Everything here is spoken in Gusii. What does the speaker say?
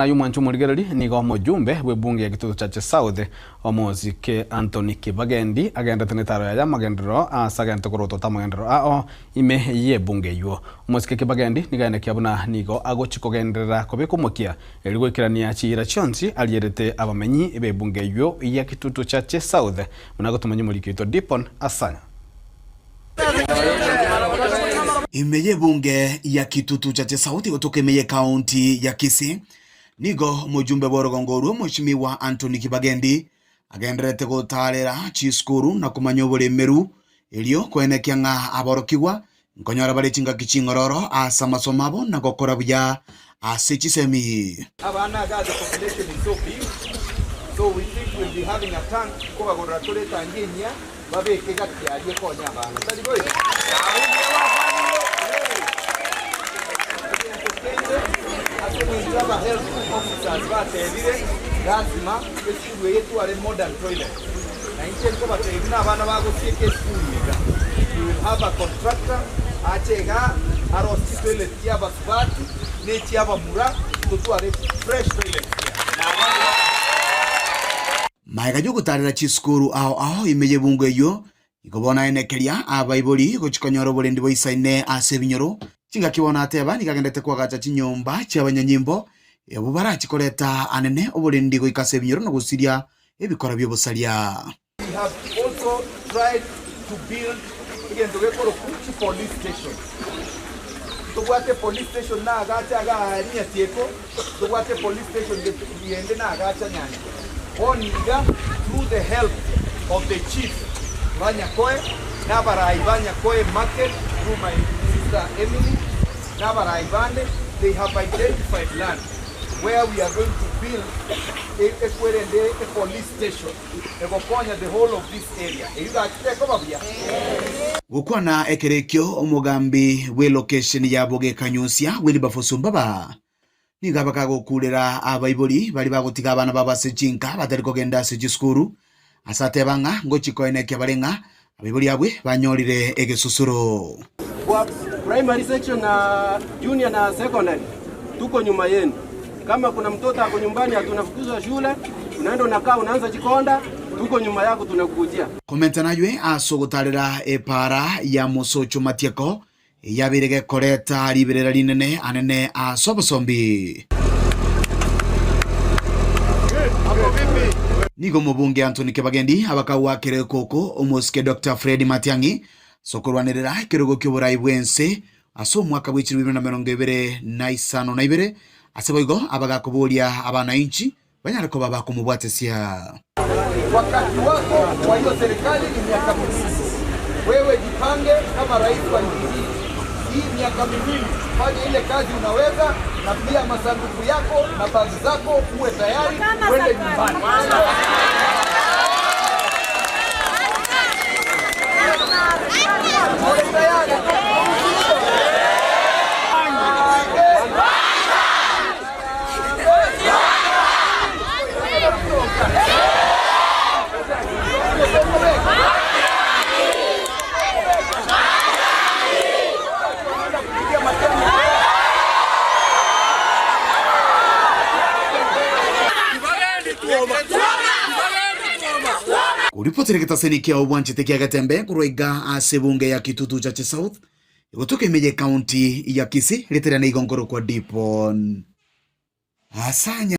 Aye omwanche omorigereri, nigo omojumbe bw'ebunge ya Gitutu Chache South, omosike Anthony Kibagendi, agenderete netaro yaye amagenderero ase agente korotota amagenderero ao ime y'ebunge eywo. Omosike Kibagendi nigo aenekia buna nigo agochi kogenderera kobeka omokia erio goikerania chiira chionsi arierete abamenyi b'ebunge eywo ya Kitutu Chache South buna agotomanya omoriki oito Dipon Asanya. Ime y'ebunge ya Kitutu Chache South gotoka ime y'ekaunti ya Kisii, nigo omojumbe bw'orogongo orwo Mweshimiwa Anthony Kibagendi agendererete gotaarera chisukuru na komanya oboremeru erio koenekia ng'a aborokigwa nkonyora bare chingaki ching'ororo ase amasomo abo na gokora buya ase chisemi. Abana iga the population is so big so we think we'll be having a tank nkobagorera tore etangi enyia babeke gati aria ekonye abana tari boigo? Egento kende ase eng'encho aba health officers batebire lazima esukuru eye etware modern toilet na inche nkobatebia buna abana bagosieka esukuru iga we will have a contractor ache igaa arosie chitoilet chia abasubati ne echi'abamura totware fresh toilets na abana ba. Magega y'ogotaarera chisukuru ao ao ime y'ebungo eyio, nigo bono aenekeria abaibori gochia konyora oborendi boisaine ase ebinyoro. Chingaki bono ateba nigo agendete koagacha chinyomba chi'abanyanyimbo, abwo barachie koreta anene oborendi goika ase ebinyoro na gosiria ebikora bi'obosaria. We have also tried to build egento gekorokwa chi police station. Ntobwate police station nagacha iga aa Nyatieko, ntobwate police station yende nagacha Nyanchwa. Bono iga through the help of the chief ba Nyakoe na abarai ba Nyakoe market through my sister Emily na abarai bande they have identified land where we are going to build ekwerende e police station. Egokonya the whole of this area. Eyio gaki tekoba buya? Gokwana ekero ekio omogambi bw'elokesheni ya Bogekanyusia Wilberforce Ombaba nigo abakagokurera abaibori baria bagotiga abana babo ase chinka batari kogenda ase chisukuru ase ateba ng'a ngochia koenekia bare ng'a abaibori abwe banyorire egesusuro. Kwa primary section na junior na secondary tuko nyuma yenu. Kama kuna mtoto ako nyumbani ati unafukuzwa shule, unaenda unakaa unaanza chikonda, tuko nyuma yako tunakukujia. Komenta naywe ase ogotarera epaara ya mosocho matieko eyabeire gekoreta riberera rinene anene ase obosombi. Nigo omobunge Anthony Kibagendi abakagwakera ekoko omosike Doctor Fred Matiang'i ase okorwanerera ekerogo ki'oborai bw'ense ase omwaka bwe chilifu ibere na emerongo ebere na isano na ibere, ase boigo abagakoboria abanainchi banyare koba bakomobwatesia. Wakati wako kwa hiyo serikali ni miaka miwili. Wewe jipange kama rais wa nchi hii. Hii miaka miwili fanya ile kazi unaweza, na pia masanduku yako na bagi zako uwe tayari uende nyumbani. Uwe tayari. Koripotera egetaseni kia obwanchete kia Getembe korwa iga ase ebunge ya Kitutu Chache South, egotoka ime ye county ya Kisii, rieta riane igo nkorokwa Dipon Asanya.